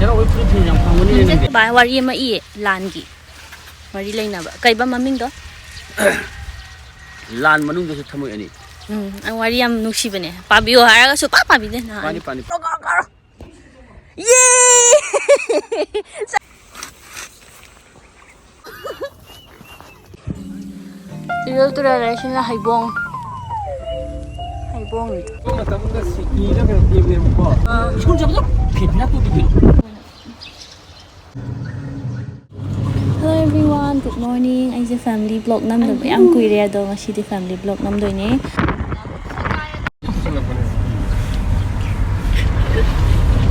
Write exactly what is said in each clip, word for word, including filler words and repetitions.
ꯍꯔꯥꯎꯕꯒꯤ ꯐꯨꯔꯤꯠ ꯐꯤꯔꯣꯜ ꯌꯥꯝ ꯐꯪꯕꯅꯤꯅꯦ ꯅꯪꯗꯤ꯫ ꯚꯥꯏ, ꯋꯥꯔꯤ ꯑꯃ ꯏꯌꯦ, ꯂꯥꯟꯒꯤ꯫ ꯃꯔꯤ ꯂꯩꯅꯕ꯫ ꯀꯩꯕ ꯃꯃꯤꯡꯗꯣ? ꯂꯥꯟ ꯃꯅꯨꯡꯗꯁꯨ ꯊꯃꯣꯏ ꯑꯅꯤ꯫ ꯎꯝ, ꯑꯩ ꯋꯥꯔꯤ ꯌꯥꯝ ꯅꯨꯡꯁꯤꯕꯅꯦ꯫ ꯄꯥꯕꯤꯌꯣ ꯍꯥꯏꯔꯒ ꯁꯨꯛꯄꯥ ꯄꯥꯕꯤꯗꯦ ꯅꯍꯥꯟ꯫ ꯄꯥꯅꯤ, ꯄꯥꯅꯤ꯫ ꯌꯦ! ꯏꯔꯣꯜ ꯇꯨꯔꯦꯜ ꯍꯥꯏꯁꯤꯅ ꯍꯩꯕꯣꯡ꯫ ꯍꯩꯕꯣꯡꯅꯤ꯫ ꯃꯇꯝꯗ ꯁꯤꯀꯤꯗ ꯀꯩꯅꯣ ꯄꯤꯕꯅꯦꯕꯀꯣ꯫ ꯑꯥ꯫ ꯁ꯭ꯀꯨꯜ ꯆꯠꯄꯗ ꯐꯦꯠ ꯐꯦꯠ ꯇꯣꯛꯄꯤ ꯀꯩꯅꯣ꯫ Hello everyone, good morning. ꯑꯩꯁꯦ family vlog ꯅꯝꯗꯕ ꯌꯥꯝ ꯀꯨꯏꯔꯦ, ꯑꯗꯣ ꯉꯁꯤꯗꯤ family vlog ꯅꯝꯗꯣꯏꯅꯦ꯫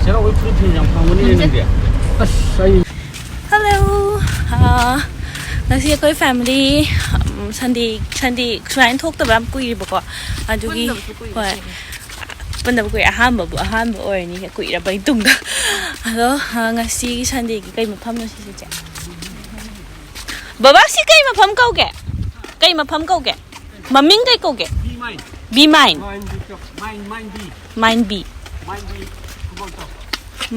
ꯆꯦꯔꯥꯎꯕꯒꯤ ꯐꯨꯔꯤꯠ ꯐꯤꯔꯣꯜ ꯌꯥꯝ ꯐꯪꯕꯅꯤꯅꯦ ꯅꯪꯗꯤ꯫ ꯑꯁ, ꯑꯩ Hello. ꯑꯥ, ꯉꯁꯤ ꯑꯩꯈꯣꯏ family, ꯎꯝ, Sunday, Sunday ꯁꯨꯃꯥꯏꯅ ꯊꯣꯛꯇꯕ ꯌꯥꯝ ꯀꯨꯏꯔꯦꯕꯀꯣ꯫ ꯑꯗꯨꯒꯤ, ꯄꯨꯟꯗꯕꯁꯨ ꯀꯨꯏꯔꯦ ꯍꯣꯏ꯫ ꯀꯩꯅꯣ꯫ ꯄꯨꯟꯗꯕ ꯀꯨꯏꯔꯦ꯫ ꯑꯍꯥꯟꯕꯕꯨ ꯑꯍꯥꯟꯕ ꯑꯣꯏꯔꯅꯤ ꯀꯨꯏꯔꯕꯩ ꯇꯨꯡꯗ꯫ ꯑꯗꯣ, ꯑꯥ, ꯉꯁꯤꯒꯤ Sundayꯒꯤ ꯀꯩ ꯃꯐꯝꯅꯣ ꯁꯤꯁꯦ, ꯆꯦ? ꯕꯕꯥ, ꯁꯤ ꯀꯩ ꯃꯐꯝ ꯀꯧꯒꯦ? ꯀꯩ ꯃꯐꯝ ꯀꯧꯒꯦ? ꯃꯃꯤꯡ ꯀꯩ ꯀꯧꯒꯦ? B main. B main. Main B ꯀꯞ-, main, main B. Main B. Main B football club.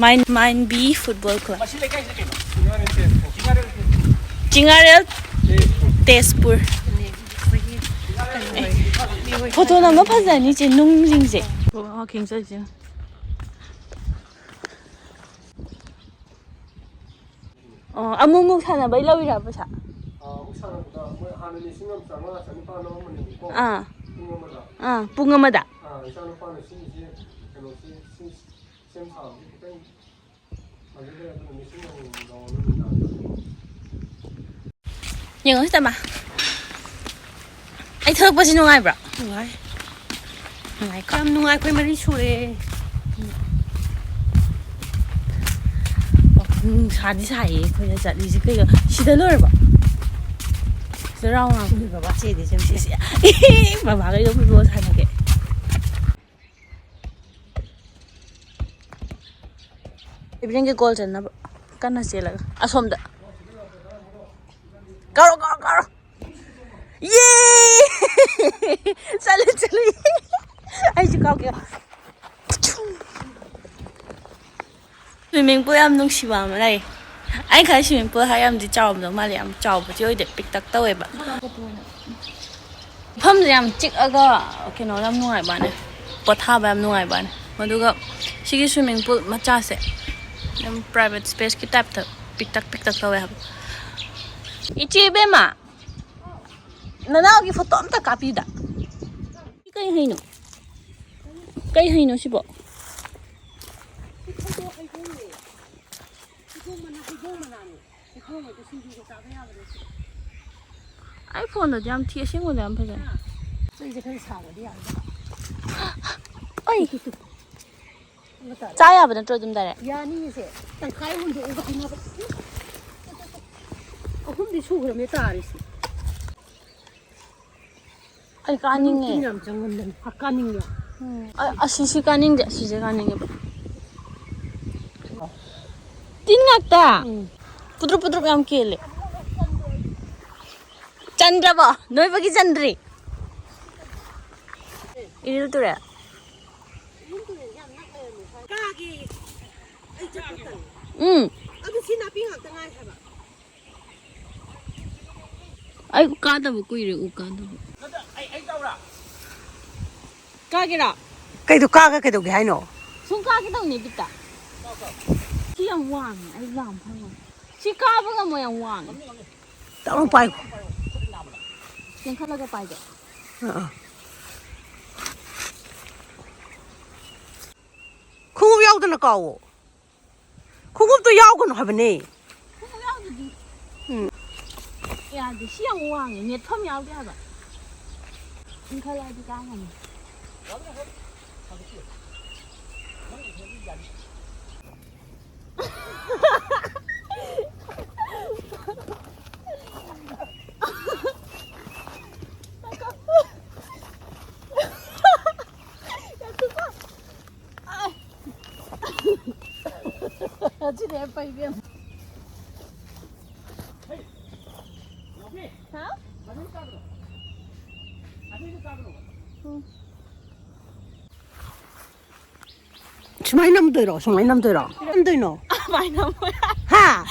ꯃꯥꯏꯟ, ꯃꯥꯏꯟ ꯕꯤ ꯐꯨꯠꯕꯣꯜ ꯀ꯭ꯂꯕ꯫ ꯃꯁꯤ ꯂꯩꯀꯥꯏꯁꯤꯅ ꯀꯩꯅꯣ? ꯆꯤꯡꯉꯥꯔꯦꯜ ꯇꯦꯁꯄꯨꯔ꯫ ꯆꯤꯡꯉꯥꯔꯦꯜ ꯇꯦꯁꯄꯨꯔ꯫ ꯆꯤꯡꯉꯥꯔꯦꯜ ꯇꯦꯁꯄꯨꯔ꯫ ꯇꯦꯁꯄꯨꯔ꯫ ꯆꯤꯡꯉꯥꯔꯦꯜ ꯇꯦꯁꯄꯨꯔ꯫ ꯐꯣꯇꯣ ꯅꯝꯕ ꯐꯖꯅꯤ, ꯆꯦ, ꯅꯨꯡꯁꯤꯡꯁꯦ꯫ ꯋꯥꯀꯤꯡ ꯆꯠꯁꯦ꯫ ꯑꯣ, ꯑꯃꯨꯛ ꯑꯃꯨꯛ ꯁꯥꯟꯅꯕꯩ ꯂꯧꯔꯤꯔꯥ ꯄꯩꯁꯥ? ꯑꯥ, ꯑꯃꯨꯛ ꯁꯥꯟꯅꯕꯗ ꯃꯣꯏ ꯍꯥꯟꯅ ꯂꯤꯁꯤꯡ ꯑꯃ ꯆꯥꯝꯃꯉꯥ ꯆꯅꯤꯄꯥꯟ ꯂꯧꯔꯝꯕꯅꯦꯕꯀꯣ꯫ ꯑꯥ꯫ ꯄꯨꯡ ꯑꯃꯗ꯫ ꯑꯥ, ꯄꯨꯡ ꯑꯃꯗ? ꯑꯥ, ꯏꯆꯥꯅꯨꯄꯥꯅ ꯁꯤꯒꯤꯁꯤ, ꯀꯩꯅꯣꯁꯤ, ꯁꯤ ꯁꯦꯝ ꯁꯥꯕꯁꯤ ꯈꯤꯇꯪ ꯐꯖꯗ꯭ꯔꯦ, ꯑꯗꯨꯅ ꯂꯤꯁꯤꯡ ꯑꯃꯃꯝ ꯂꯧꯔꯣ ꯅꯨꯃꯤꯗꯥꯡꯗ꯫ ꯌꯦꯡꯉꯣ ꯁꯤ ꯇꯃꯥ꯫ ꯑꯩ ꯊꯣꯛꯂꯛꯄꯁꯤ ꯅꯨꯡꯉꯥꯏꯕ꯭ꯔꯣ? ꯅꯨꯡꯉꯥꯏ꯫ ꯅꯨꯡꯉꯥꯏꯀꯣ? ꯌꯥꯝ ꯅꯨꯡꯉꯥꯏ, ꯑꯩꯈꯣꯏ ꯃꯔꯤ ꯁꯨꯔꯦ꯫ ꯅꯨꯡꯁꯥꯗꯤ ꯁꯥꯏꯌꯦ ꯑꯩꯈꯣꯏꯅ ꯆꯠꯂꯤꯁꯦ꯫ ꯀꯩꯅꯣ, ꯁꯤꯗ ꯂꯣꯏꯔꯕꯣ? ꯁꯤꯗ round round꯫ ꯁꯤ ꯕꯕꯥ ꯆꯦꯗꯤ ꯆꯠꯁꯦ꯫ ꯁꯤ, ꯁꯤ, ꯕꯕꯥꯒ ꯑꯩꯒ ꯐꯨꯠꯕꯣꯜ ꯁꯥꯟꯅꯒꯦ꯫ ꯏꯕꯦꯟꯒꯤ goal ꯆꯟꯅꯕ ꯀꯟꯅ ꯆꯦꯜꯂꯒ ꯑꯁꯣꯝꯗ꯫ ꯀꯥꯔꯣ, ꯀꯥꯔꯣ, ꯀꯥꯔꯣ꯫ ꯌꯦ! ꯆꯠꯂꯦ, ꯆꯠꯂꯦ꯫ ꯑꯩꯁꯨ ꯀꯥꯎꯒꯦ꯫ Swimming pool ꯌꯥꯝ ꯅꯨꯡꯁꯤꯕ ꯑꯃ ꯂꯩ꯫ ꯑꯩ ꯈꯜꯂꯤ swimming pool ꯍꯥꯏ ꯌꯥꯝꯗꯤ ꯆꯥꯎꯔꯝꯗꯧ ꯃꯥꯜꯂꯦ, ꯌꯥꯝ ꯆꯥꯎꯕꯗꯤ ꯑꯣꯏꯗꯦ, ꯄꯤꯛꯇꯛꯇ ꯑꯣꯏꯕ꯫ ꯃꯐꯝꯁꯦ ꯌꯥꯝ ꯆꯤꯛꯑꯒ ꯀꯩꯅꯣ ꯌꯥꯝ ꯅꯨꯡꯉꯥꯏꯕꯅꯦ, ꯄꯣꯊꯥꯕ ꯌꯥꯝ ꯅꯨꯡꯉꯥꯏꯕꯅꯦ꯫ ꯑꯗꯨꯒ ꯁꯤꯒꯤ swimming pool ꯃꯆꯥꯁꯦ ꯌꯥꯝ private spaceꯀꯤ typeꯇ ꯄꯤꯛꯇꯛ ꯄꯤꯛꯇꯛ ꯇꯧꯋꯦ ꯍꯥꯏꯕ꯫ ꯏꯆꯦ ꯏꯕꯦꯝꯃ, ꯅꯅꯥꯎꯒꯤ photo ꯑꯝꯇ ꯀꯥꯞꯄꯤꯗ꯫ ꯀꯩ ꯍꯩꯅꯣ? ꯀꯩ ꯍꯩꯅꯣ ꯁꯤꯕꯣ? ꯑꯩ phoneꯗꯗꯤ ꯌꯥꯝ ꯊꯤ, ꯑꯁꯦꯡꯕꯗ ꯌꯥꯝ ꯐꯖꯩ꯫ ꯆꯩꯁꯦ ꯈꯔ ꯁꯥꯡꯉꯗꯤ ꯌꯥꯔꯦ꯫ ꯑꯩ ꯆꯥ ꯌꯥꯕ ꯅꯠꯇ꯭ꯔꯣ ꯑꯗꯨꯝ direct? ꯌꯥꯅꯤꯌꯦ ꯁꯦ꯫ ꯇꯪꯈꯥꯏ ꯍꯨꯟꯗꯣꯛꯑꯒ ꯍꯩꯅꯕ꯫ ꯑꯍꯨꯝꯗꯤ ꯁꯨꯈ꯭ꯔꯕꯅꯦ ꯇꯥꯔꯤꯁꯦ꯫ ꯑꯩ ꯀꯥꯅꯤꯡꯉꯦ꯫ ꯇꯤꯟ ꯌꯥꯝ ꯆꯪꯒꯟꯕꯅꯦ꯫ ꯀꯥꯅꯤꯡꯉꯦ꯫ ꯎꯝ꯫ ꯑ-, ꯑꯁꯤꯁꯤ ꯀꯥꯅꯤꯡꯗꯦ, ꯑꯁꯤꯁꯦ ꯀꯥꯅꯤꯡꯉꯦꯕ꯫ ꯇꯤꯟ ꯉꯥꯛꯇ꯫ ꯎꯝ꯫ ꯄꯨꯗ꯭ꯔꯨꯞ ꯄꯨꯗ꯭ꯔꯨꯞ ꯌꯥꯝ ꯀꯦꯜꯂꯦ꯫ ꯆꯟꯗ꯭ꯔꯕꯣ? ꯅꯣꯏꯕꯒꯤ ꯆꯟꯗ꯭ꯔꯤ? ꯏꯔꯤꯜ ꯇꯨꯔꯦꯜ꯫ ꯀꯥꯒꯦ꯫ ꯑꯩ ꯆꯠꯄ ꯇꯜꯂꯦ꯫ ꯎꯝ꯫ ꯑꯗꯨ ꯁꯤ ꯅꯥꯄꯤ ꯉꯥꯛꯇ ꯉꯥꯏ ꯍꯥꯏꯕ꯫ ꯑꯩ ꯀꯥꯗꯕ ꯀꯨꯏꯔꯦ, ꯎ ꯀꯥꯗꯕ꯫ ꯀꯥꯒꯦꯔꯥ? ꯀꯩꯗꯣ ꯀꯥꯒ ꯀꯩꯗꯧꯒꯦ ꯍꯥꯏꯅꯣ? ꯁꯨꯝ ꯀꯥꯒꯦ ꯇꯧꯅꯦ ꯕꯤꯠꯇ꯫ ꯁꯤ ꯌꯥꯝ ꯋꯥꯡꯉꯦ, ꯑꯩ ꯂꯥꯝ ꯐꯪꯉꯣꯏ꯫ ꯁꯤ ꯀꯥꯕ ꯉꯝꯃꯣꯏ, ꯌꯥꯝ ꯋꯥꯡꯉꯦ꯫ ꯇꯞꯅ ꯄꯥꯏ꯫ ꯆꯦꯟꯈꯠꯂꯒ ꯄꯥꯏꯒꯦ꯫ ꯑꯥ, ꯑꯥ꯫ ꯈꯣꯡꯎꯞ ꯌꯥꯎꯗꯅ ꯀꯥꯎꯋꯣ꯫ ꯈꯣꯡꯎꯞꯇꯣ ꯌꯥꯎꯒꯅꯨ ꯍꯥꯏꯕꯅꯦ꯫ ꯈꯣꯡꯎꯞ ꯌꯥꯎꯗꯗꯤ꯫ ꯎꯝ꯫ ꯌꯥꯗꯦ꯫ ꯁꯤ ꯌꯥꯝ ꯋꯥꯡꯉꯦ꯫ ꯅꯦꯠꯐꯝ ꯌꯥꯎꯗꯦ ꯍꯥꯏꯕ꯫ ꯏꯟꯈꯠꯂꯛꯑꯗꯤ ꯀꯥ ꯉꯝꯃꯣꯏ꯫ ꯑꯁꯤꯗꯤ ꯑꯩ ꯄꯩꯕ ꯌꯥꯝ꯫ ꯍꯥ? ꯎꯝ꯫ ꯁꯨꯃꯥꯏꯅ ꯅꯝꯗꯣꯏꯔꯣ? ꯁꯨꯃꯥꯏꯅ ꯅꯝꯗꯣꯏꯔꯣ? ꯅꯝꯗꯣꯏꯅꯣ? ꯀꯃꯥꯏꯅ ꯅꯝꯃꯣ? ꯍꯥ?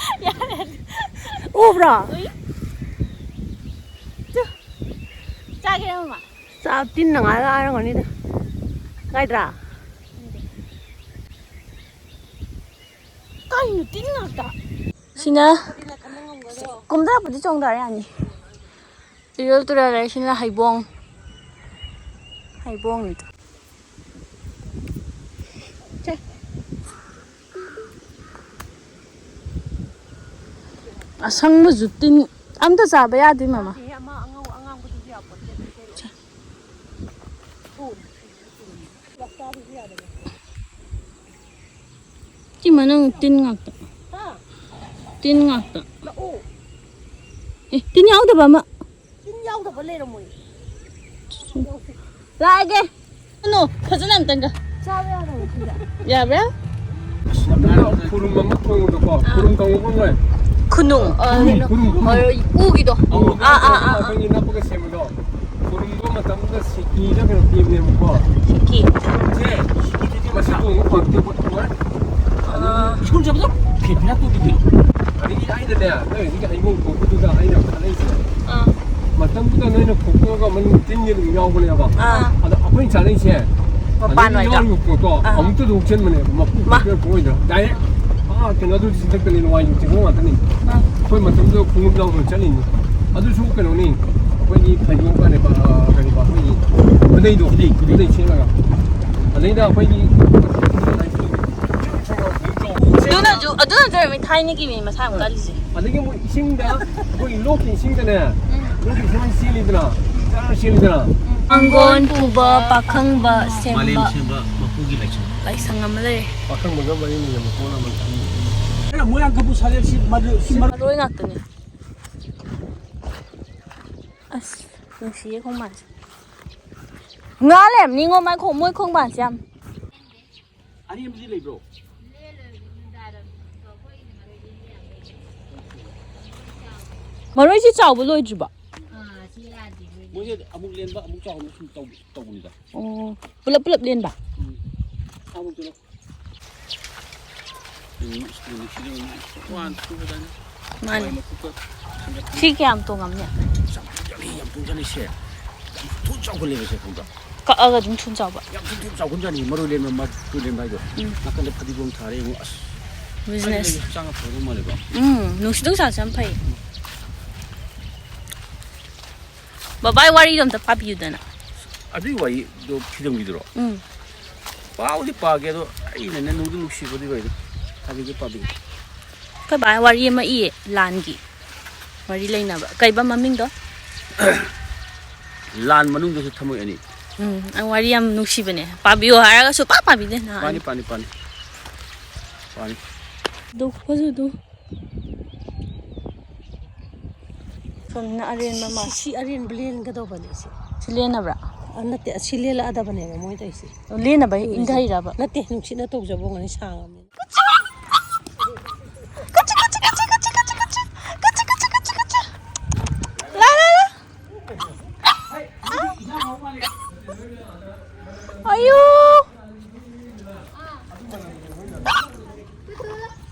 ꯌꯥꯔꯦ, ꯌꯥꯔꯦ꯫ ꯎꯕ꯭ꯔꯣ? ꯎꯏ꯫ ꯇꯨ꯫ ꯆꯥꯒꯦ, ꯃꯃꯥ? ꯆꯥ-, ꯇꯤꯟꯅ ꯉꯥꯏ ꯉꯥꯏꯔꯝꯒꯅꯤꯗ꯫ ꯀꯥꯏꯗ꯭ꯔꯥ? ꯀꯩꯅꯣ, ꯇꯤꯟ ꯉꯥꯛꯇ? ꯁꯤꯅ ꯀꯨꯝꯊꯔꯛꯄꯗꯤ ꯆꯣꯡꯊꯔ ꯌꯥꯅꯤ꯫ ꯏꯔꯣꯜ ꯇꯨꯔꯦꯜ ꯂꯩꯔꯤꯁꯤꯅ ꯍꯩꯕꯣꯡ꯫ ꯍꯩꯕꯣꯡꯅꯤꯗ꯫ ꯁꯦ꯫ ꯑꯁꯪꯕꯁꯨ ꯇꯤꯟ ꯑꯝꯇ ꯆꯥꯕ ꯌꯥꯗꯦ, ꯃꯃꯥ꯫ ꯑꯃ ꯑꯉꯧ ꯑꯉꯥꯡꯕꯗꯨꯗꯤ ꯌꯥꯄꯣꯟꯇꯦ꯫ ꯁꯤ ꯃꯅꯨꯡ ꯇꯤꯟ ꯉꯥꯛꯇ꯫ ꯍꯥ? ꯇꯤꯟ ꯉꯥꯛꯇ꯫ ꯂꯥꯛꯑꯣ꯫ ꯑꯦ, ꯇꯤꯟ ꯌꯥꯎꯗꯕ ꯑꯃ꯫ ꯇꯤꯟ ꯌꯥꯎꯗꯕ ꯂꯩꯔꯝꯃꯣꯏ꯫ ꯂꯥꯛꯑꯒꯦ꯫ ꯀꯩꯅꯣ, ꯐꯖꯅ ꯑꯝꯇꯪꯒ꯫ ꯆꯥꯕ ꯌꯥꯗꯕ ꯁꯤꯗ꯫ ꯌꯥꯕ꯭ꯔꯥ? ꯈꯨꯔꯨꯝ ꯑꯃ ꯊꯣꯡꯕꯗꯀꯣ, ꯈꯨꯔꯨꯝ ꯀꯥꯡꯍꯧ ꯑꯃ ꯂꯩ꯫ ꯈꯨꯅꯨꯡ, ꯑ, ꯈꯨꯔꯨꯝ, ꯀꯩꯅꯣ, ꯈꯨꯔꯨꯝ, ꯈꯨꯔꯨꯝ꯫ ꯑ, ꯎꯒꯤꯗꯣ꯫ ꯑ, ꯑ, ꯑ, ꯑ꯫ ꯑꯩꯈꯣꯏꯒꯤ ꯅꯞꯄꯒ ꯁꯦꯝꯕꯗꯣ꯫ ꯈꯨꯔꯨꯝꯕ ꯃꯇꯝꯗ ꯁꯤꯀꯤꯗ ꯀꯩꯅꯣ ꯄꯤꯕꯅꯦꯕꯀꯣ꯫ ꯁꯤꯀꯤ꯫ ꯁꯦ, ꯃꯁꯤ ꯇꯣꯡꯕ ꯐꯪꯗꯦ, ꯄꯣꯠ ꯊꯣꯛꯑꯦ꯫ ꯑꯥ꯫ ꯁ꯭ꯀꯨꯜ ꯆꯠꯄꯗ ꯐꯦ ꯐꯦꯅꯥ ꯇꯣꯛꯈꯤꯗꯦ꯫ ꯑꯗꯒꯤ ꯑꯩꯅꯅꯦ, ꯅꯣꯏ ꯍꯧꯖꯤꯛꯀꯤ ꯍꯩꯕꯣꯡ ꯈꯣꯛꯄꯗꯨꯗ ꯑꯩꯅ ꯈꯜꯂꯛꯏꯁꯦ꯫ ꯑꯥ꯫ ꯃꯇꯝꯗꯨꯗ ꯅꯣꯏꯅ ꯈꯣꯛꯇꯣꯛꯑꯒ ꯃꯅꯨꯡ ꯇꯤꯟꯒꯤ ꯑꯗꯨꯝ ꯌꯥꯎꯕꯅꯦꯕ꯫ ꯑꯥ꯫ ꯑꯗꯣ ꯑꯩꯈꯣꯏꯅ ꯆꯥꯅꯩꯁꯦ, ꯃꯄꯥꯟ ꯃꯅꯨꯡ ꯑꯣꯏꯗꯣ? ꯌꯥꯎꯔꯤꯕ ꯄꯣꯠꯇꯣ ꯑꯥ꯫ ꯑꯃꯨꯛꯇ ꯂꯧꯁꯤꯟꯕꯅꯦꯕ, ꯃꯀꯨ ꯃꯥ꯫ ꯄꯤꯛꯄ ꯑꯣꯏꯗ꯭ꯔꯥ? ꯗꯥꯏꯔꯦꯛ, ꯑꯥ, ꯀꯩꯅꯣ, ꯑꯗꯨ ꯆꯤꯟꯊꯛꯇꯅꯤ, ꯂꯋꯥꯏ ꯆꯤꯡꯈꯣꯡ ꯉꯥꯛꯇꯅꯤ꯫ ꯑꯥ꯫ ꯑꯩꯈꯣꯏ ꯃꯇꯝꯗꯨꯗ ꯈꯣꯡꯎꯞ ꯌꯥꯎꯗꯅ ꯆꯠꯂꯤꯅꯤ꯫ ꯑꯗꯨꯁꯨ ꯀꯩꯅꯣꯅꯤ, ꯑꯩꯈꯣꯏꯒꯤ ꯐꯩꯖꯣꯝ ꯀꯔꯤꯕ, ꯑ, ꯀꯔꯤꯕ, ꯑꯩꯈꯣꯏꯒꯤ ꯈꯨꯗꯩꯗꯣ, ꯈꯨꯗꯩ, ꯈꯨꯗꯩ꯫ ꯈꯨꯗꯩ ꯁꯦꯠꯂꯒ꯫ ꯑꯗꯩꯗ ꯑꯩꯈꯣꯏꯒꯤ ꯑꯗꯨꯅꯁꯨ, ꯑꯗꯨꯅꯁꯨ ꯑꯣꯏꯔꯝꯃꯤ ꯊꯥꯏꯅꯒꯤ ꯃꯤ ꯃꯁꯥ ꯌꯥꯝ ꯀꯜꯂꯤꯁꯦ꯫ ꯑꯗꯒꯤ ꯑꯃꯨꯛ ꯏꯁꯤꯡꯗ, ꯑꯩꯈꯣꯏꯒꯤ ꯂꯣꯛꯀꯤ ꯏꯁꯤꯡꯗꯅꯦ, ꯎꯝ꯫ ꯂꯣꯛꯀꯤ ꯏꯁꯤꯡ ꯆꯦꯜꯂꯤꯗꯅ, ꯆꯔ ꯆꯦꯜꯂꯤꯗꯅ꯫ ꯃꯥꯡꯒꯣꯟ ꯄꯨꯕ ꯄꯥꯈꯪꯕ ꯃꯥꯂꯦꯝ ꯁꯦꯝꯕ ꯁꯦꯝꯕ ꯃꯄꯨꯒꯤ ꯂꯥꯏꯁꯪ꯫ ꯂꯥꯏꯁꯪ ꯑꯃ ꯂꯩꯔꯦ꯫ ꯄꯥꯈꯪꯕꯒ ꯃꯔꯤ ꯂꯩꯅꯕ ꯀꯣꯟ ꯑꯃ꯫ ꯃꯣꯏꯔꯥꯡ ꯀꯥꯡꯕꯨ ꯁꯥꯖꯦꯜꯁꯤ ꯃꯗꯨ ꯁꯤ ꯃꯔꯨ ꯃꯔꯣꯏ ꯉꯥꯛꯇꯅꯦ꯫ ꯑꯁ, ꯅꯨꯡꯁꯤꯌꯦ ꯈꯣꯡꯕꯥꯟꯁꯦ꯫ ꯉꯥ ꯂꯩꯔꯝꯅꯤꯉꯣ, ꯃꯥꯏ ꯈꯣꯡ-, ꯃꯣꯏ ꯈꯣꯡꯕꯥꯟꯁꯦ ꯌꯥꯝ꯫ ꯑꯔꯦꯝꯕꯗꯤ ꯂꯩꯕ꯭ꯔꯣ? ꯃꯔꯣꯏꯁꯤ ꯆꯥꯎꯕ ꯂꯣꯏꯗ꯭ꯔꯤꯕꯣ? ꯃꯣꯏꯁꯦ ꯑꯃꯨꯛ ꯂꯦꯟꯕ, ꯑꯃꯨꯛ ꯆꯥꯎꯕ ꯁꯨꯝ ꯇꯧ-, ꯇꯧꯕꯅꯤꯗ꯫ ꯑꯣ, ꯄꯨꯂꯞ ꯄꯨꯂꯞ ꯂꯦꯟꯕ? ꯎꯝ꯫ ꯁꯥꯃꯨꯛꯇꯨꯅ꯫ ꯎꯝ, ꯅꯨꯡꯁꯤꯗꯕ ꯋꯥꯅ ꯁꯨꯕꯗꯅꯤ꯫ ꯃꯥꯅꯦ꯫ ꯍꯋꯥꯏ ꯃꯀꯨꯞꯀ ꯊꯥꯡꯒꯠꯄꯤ꯫ ꯁꯤ ꯀꯌꯥꯝ ꯇꯣꯡꯉꯝꯅꯤ? ꯌꯥꯝ ꯇꯣꯡꯖꯅꯤ, ꯌꯥꯝ ꯇꯣꯡꯖꯅꯤꯁꯦ꯫ ꯌꯥꯝ ꯊꯨꯅ ꯆꯥꯎꯈꯠꯂꯦꯕꯁꯦ, ꯈꯪꯕ꯭ꯔꯥ? ꯀꯛꯑꯒ ꯑꯗꯨꯝ ꯊꯨꯅ ꯆꯥꯎꯕ? ꯌꯥꯝ ꯊꯨꯅ ꯊꯨꯅ ꯆꯥꯎꯈꯠꯖꯥꯠꯅꯤ, ꯃꯔꯣꯏ ꯂꯦꯟꯕ, ꯃꯔꯣꯏ ꯂꯦꯟꯕ ꯍꯥꯏꯗꯣ꯫ ꯎꯝ꯫ ꯅꯥꯀꯟꯗ ꯐꯗꯤꯒꯣꯝ ꯊꯥꯔꯦ, ꯌꯦꯡꯉꯣ, ꯑꯁ꯫ ꯕꯤꯖꯤꯅꯦꯁ꯫ ꯀꯥꯏꯗꯒꯤ ꯍꯛꯆꯥꯡꯒ ꯐꯗꯧ ꯃꯥꯜꯂꯦꯀꯣ? ꯎꯝ, ꯅꯨꯡꯁꯤꯠ ꯅꯨꯡꯁꯥꯁꯨ ꯌꯥꯝ ꯐꯩ꯫ ꯕꯕꯥꯏ ꯋꯥꯔꯤꯗꯣ ꯑꯝꯇ ꯄꯥꯕꯤꯌꯨꯗꯅ꯫ ꯑꯗꯨꯏ ꯋꯥꯔꯤꯗꯣ ꯐꯤꯗꯪꯒꯤꯗꯨꯔꯣ? ꯎꯝ꯫ ꯄꯥꯕꯨꯗꯤ ꯄꯥꯒꯦ, ꯑꯗꯣ ꯑꯩꯅꯅꯦ ꯅꯨꯡꯗꯤ ꯅꯨꯡꯁꯤꯕꯗꯤ ꯑꯣꯏꯗꯦ꯫ ꯄꯥꯕꯤꯒꯦ, ꯄꯥꯕꯤꯒꯦ꯫ ꯑꯩꯈꯣꯏ ꯕꯥ ꯋꯥꯔꯤ ꯑꯃ ꯏꯌꯦ, ꯂꯥꯟꯒꯤ ꯋꯥꯔꯤ ꯂꯩꯅꯕ꯫ ꯀꯩꯕ ꯃꯃꯤꯡꯗꯣ? ꯂꯥꯟ ꯃꯅꯨꯡꯗꯁꯨ ꯊꯃꯣꯏ ꯑꯅꯤ꯫ ꯎꯝ, ꯑ, ꯋꯥꯔꯤ ꯌꯥꯝ ꯅꯨꯡꯁꯤꯕꯅꯦ꯫ ꯄꯥꯕꯤꯌꯨ ꯍꯥꯏꯔꯒ ꯁꯨꯡꯄꯥ ꯄꯥꯕꯤꯗꯦ ꯅꯍꯥꯟ꯫ ꯄꯥꯅꯤ, ꯄꯥꯅꯤ, ꯄꯥꯅꯤ꯫ ꯄꯥꯅꯤ꯫ ꯑꯗꯨ ꯐꯖꯗꯣ꯫ ꯁꯣꯝꯅ ꯑꯔꯦꯟꯕ ꯃꯥꯜꯂꯦ꯫ ꯁꯤ ꯑꯔꯦꯟꯕ ꯂꯦꯟꯒꯗꯧꯕꯅꯦ ꯁꯤ꯫ ꯁꯤ ꯂꯦꯟꯅꯕ꯭ꯔꯥ? ꯑ, ꯅꯠꯇꯦ, ꯑꯁꯤ ꯂꯦꯜꯂꯛꯑꯗꯕꯅꯦꯕ ꯃꯣꯏ ꯇꯧꯔꯤꯁꯦ꯫ ꯂꯦꯟꯅꯕ ꯇꯨꯔꯤꯁꯦ꯫ ꯏꯪꯊꯩꯔꯕ? ꯅꯠꯇꯦ, ꯅꯨꯡꯁꯤꯠꯅ ꯇꯧꯖꯕ ꯑꯣꯏꯔꯝꯒꯅꯤ, ꯁꯥꯡꯉꯕꯅꯤꯅ꯫ ꯂꯥ, ꯂꯥ, ꯂꯥ꯫ ꯑꯌꯨ꯫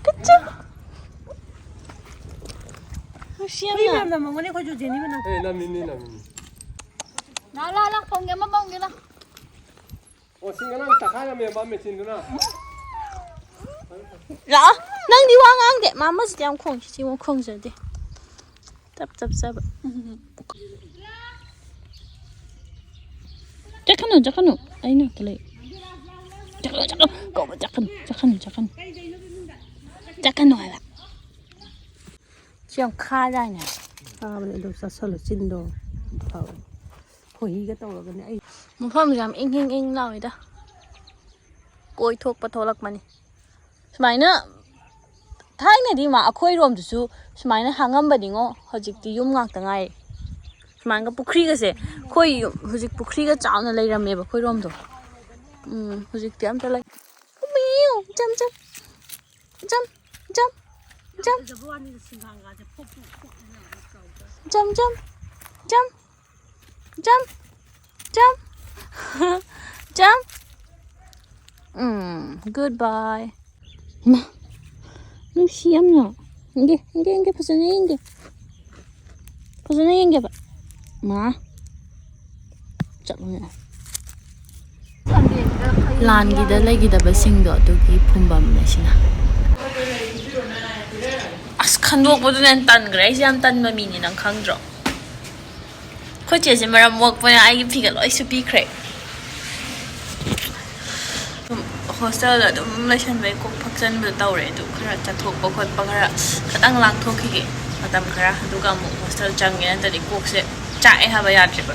ꯀꯆꯨ꯫ ꯅꯨꯡꯁꯤ ꯌꯥꯝꯅ꯫ ꯍꯨꯏ ꯃꯌꯥꯝ ꯅꯝꯃꯝꯒꯅꯤ ꯑꯩꯈꯣꯏꯁꯨ ꯖꯦꯅꯤ ꯃꯅꯥꯛ꯫ ꯑꯦ, ꯅꯝꯃꯤꯅꯤ, ꯅꯝꯃꯤꯅꯤ꯫ ꯂꯥ, ꯂꯥ, ꯂꯥ, ꯄꯣꯡꯒꯦ ꯑꯃ ꯄꯣꯡꯒꯦ ꯂꯥ꯫ ꯑꯣ, ꯁꯤ ꯉꯔꯥꯡ ꯇꯛꯈꯥꯏꯔꯝꯃꯦꯕ ꯃꯦꯆꯤꯟꯗꯨꯅ꯫ ꯂꯥꯛꯑꯣ꯫ ꯅꯪꯗꯤ ꯋꯥ ꯉꯥꯡꯗꯦ꯫ ꯃꯥꯃꯁꯤꯗꯤ ꯌꯥꯝ ꯈꯣꯡꯉꯤ꯫ ꯁꯤ ꯑꯃꯨꯛ ꯈꯣꯡꯖꯗꯦ꯫ ꯆꯞ ꯆꯞ ꯆꯥꯕ꯫ ꯆꯠꯀꯅꯨ, ꯆꯠꯀꯅꯨ꯫ ꯑꯩ ꯅꯥꯛꯇ ꯂꯩ꯫ ꯆꯠꯀꯅꯨ, ꯆꯠꯀꯅꯨ꯫ ꯀꯧꯕ ꯆꯠꯀꯅꯨ, ꯆꯠꯀꯅꯨ, ꯆꯠꯀꯅꯨ꯫ ꯆꯠꯀꯅꯨ ꯍꯥꯏꯕ꯫ ꯁꯤ ꯌꯥꯝ ꯈꯥꯖꯥꯠꯅꯦ꯫ ꯈꯥꯕꯅꯦ, ꯑꯗꯨꯝ ꯆꯥꯁꯜꯂꯨ, ꯆꯤꯟꯗꯣ ꯐꯕꯅꯦ꯫ ꯈꯣꯏꯍꯤꯒ ꯇꯧꯔꯒꯅꯦ ꯑꯩ꯫ ꯃꯐꯝꯁꯦ ꯌꯥꯝ ꯏꯪ ꯏꯪ ꯏꯪ ꯂꯥꯎꯋꯤꯗ꯫ ꯀꯣꯏꯊꯣꯛꯄ ꯊꯣꯛꯂꯛꯄꯅꯤ꯫ ꯁꯨꯃꯥꯏꯅ ꯊꯥꯏꯅꯗꯤ ꯃꯥ ꯑꯩꯈꯣꯏꯔꯣꯝꯗꯁꯨ ꯁꯨꯃꯥꯏꯅ ꯍꯥꯡꯉꯝꯕꯅꯤꯉꯣ꯫ ꯍꯧꯖꯤꯛꯇꯤ ꯌꯨꯝ ꯉꯥꯛꯇ ꯉꯥꯏꯔꯦ꯫ ꯁꯨꯃꯥꯏꯅꯒ ꯄꯨꯈ꯭ꯔꯤꯒꯁꯦ, ꯑꯩꯈꯣꯏ ꯌꯨꯝ ꯍꯧꯖꯤꯛ ꯄꯨꯈ꯭ꯔꯤꯒ ꯆꯥꯎꯅ ꯂꯩꯔꯝꯃꯦꯕ ꯑꯩꯈꯣꯏꯔꯣꯝꯗꯣ꯫ ꯎꯝ, ꯍꯧꯖꯤꯛꯇꯤ ꯑꯝꯇ ꯂꯩ꯫ ꯎꯃꯤꯌꯨ, ꯖꯝ, ꯖꯝ, ꯖꯝ, ꯖꯝ, ꯖꯝ꯫ ꯐꯖꯕ ꯋꯥꯅꯤꯗ, ꯁꯤꯡꯒꯥꯡꯒꯥꯁꯦ ꯐꯣꯛ ꯐꯣꯛ ꯐꯣꯛ ꯍꯥꯏꯅ ꯌꯥꯝ ꯆꯥꯎꯗ꯭ꯔꯥ? ꯖꯝ, ꯖꯝ, ꯖꯝ꯫ Jump, jump, jump. ꯎꯝ, good bye. ꯏꯃꯥ, ꯅꯨꯡꯁꯤ ꯌꯥꯝꯅ꯫ ꯌꯦꯡꯒꯦ, ꯌꯦꯡꯒꯦ, ꯌꯦꯡꯒꯦ, ꯐꯖꯅ ꯌꯦꯡꯒꯦ꯫ ꯐꯖꯅ ꯌꯦꯡꯒꯦꯕ꯫ ꯃꯥ꯫ ꯆꯠꯂꯨꯅꯦ꯫ ꯂꯥꯟꯒꯤꯗ ꯂꯩꯈꯤꯗꯕꯁꯤꯡꯗꯣ ꯑꯗꯨꯒꯤ ꯐꯨꯝꯕꯝꯅꯦ ꯁꯤꯅ꯫ ꯑꯁ, ꯈꯟꯗꯣꯛꯄꯗꯨꯅ ꯍꯦꯟꯅ ꯇꯟꯈ꯭ꯔꯦ꯫ ꯑꯩꯁꯦ ꯌꯥꯝ ꯇꯟꯕ ꯃꯤꯅꯤ, ꯅꯪ ꯈꯪꯗ꯭ꯔꯣ? ꯑꯩꯈꯣꯏ ꯆꯦꯁꯦ ꯃꯔꯝ ꯃꯣꯛꯄꯅ ꯑꯩꯒꯤ ꯐꯤꯒ ꯂꯣꯏ ꯁꯨꯞꯄꯤꯈ꯭ꯔꯦ꯫ ꯁꯨꯝ ꯍꯣꯁꯇꯦꯜꯗ ꯑꯗꯨꯝ ꯂꯩꯁꯟꯕꯩ ꯀꯣꯛ ꯐꯛꯆꯟꯕꯗꯣ ꯇꯧꯔꯦ꯫ ꯑꯗꯨ ꯈꯔ ꯆꯠꯊꯣꯛꯄ ꯈꯣꯠꯄ, ꯈꯔ ꯈꯇꯪ ꯂꯥꯡꯊꯣꯛꯈꯤꯒꯦ ꯃꯇꯝ ꯈꯔ, ꯑꯗꯨꯒ ꯑꯃꯨꯛ ꯍꯣꯁꯇꯦꯜ ꯆꯪꯒꯦ, ꯅꯠꯇ꯭ꯔꯗꯤ ꯀꯣꯛꯁꯦ ꯆꯥꯛꯑꯦ ꯍꯥꯏꯕ ꯌꯥꯗ꯭ꯔꯦꯕ꯫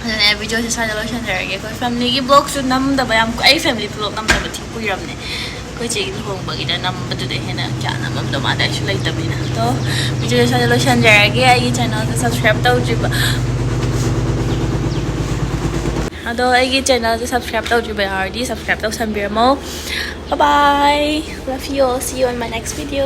ꯑꯗꯨꯅ ꯑꯩ ꯚꯤꯗꯤꯑꯣꯁꯦ ꯁ꯭ꯋꯥꯏꯗ ꯂꯣꯏꯁꯤꯟꯖꯔꯒꯦ꯫ ꯑꯩꯈꯣꯏ ꯐꯦꯃꯤꯂꯤꯒꯤ ꯕ꯭ꯂꯣꯒꯁꯨ ꯅꯝꯗꯕ ꯌꯥꯝ ꯀꯨꯏ-, ꯑꯩ ꯐꯦꯃꯤꯂꯤ ꯕ꯭ꯂꯣꯒ ꯅꯝꯗꯕ ꯊꯤ ꯀꯨꯏꯔꯕꯅꯦ꯫ ꯑꯩꯈꯣꯏ ꯆꯦꯒꯤ ꯂꯨꯍꯣꯡꯕꯒꯤꯗ ꯅꯝꯕꯗꯨꯗ ꯍꯦꯟꯅ ꯀꯌꯥ ꯅꯝꯃꯝꯗꯧ ꯃꯥꯟꯗꯦ, ꯑꯩꯁꯨ ꯂꯩꯇꯕꯅꯤꯅ꯫ ꯑꯗꯣ ꯚꯤꯗꯤꯑꯣꯁꯦ ꯁ꯭ꯋꯥꯏꯗ ꯂꯣꯏꯁꯤꯟꯖꯔꯒꯦ꯫ ꯑꯩꯒꯤ ꯆꯦꯅꯦꯜꯁꯦ ꯁꯕꯁꯀ꯭ꯔꯥꯏꯕ ꯇꯧꯗ꯭ꯔꯤꯕ, ꯑꯗꯣ ꯑꯩꯒꯤ ꯆꯦꯅꯦꯜꯁꯦ ꯁꯕꯁꯀ꯭ꯔꯥꯏꯕ ꯇꯧꯗ꯭ꯔꯤꯕ ꯌꯥꯎꯔꯗꯤ subscribe ꯇꯧꯁꯟꯕꯤꯔꯝꯃꯣ꯫ Bye bye. Love you all. See you on my next video.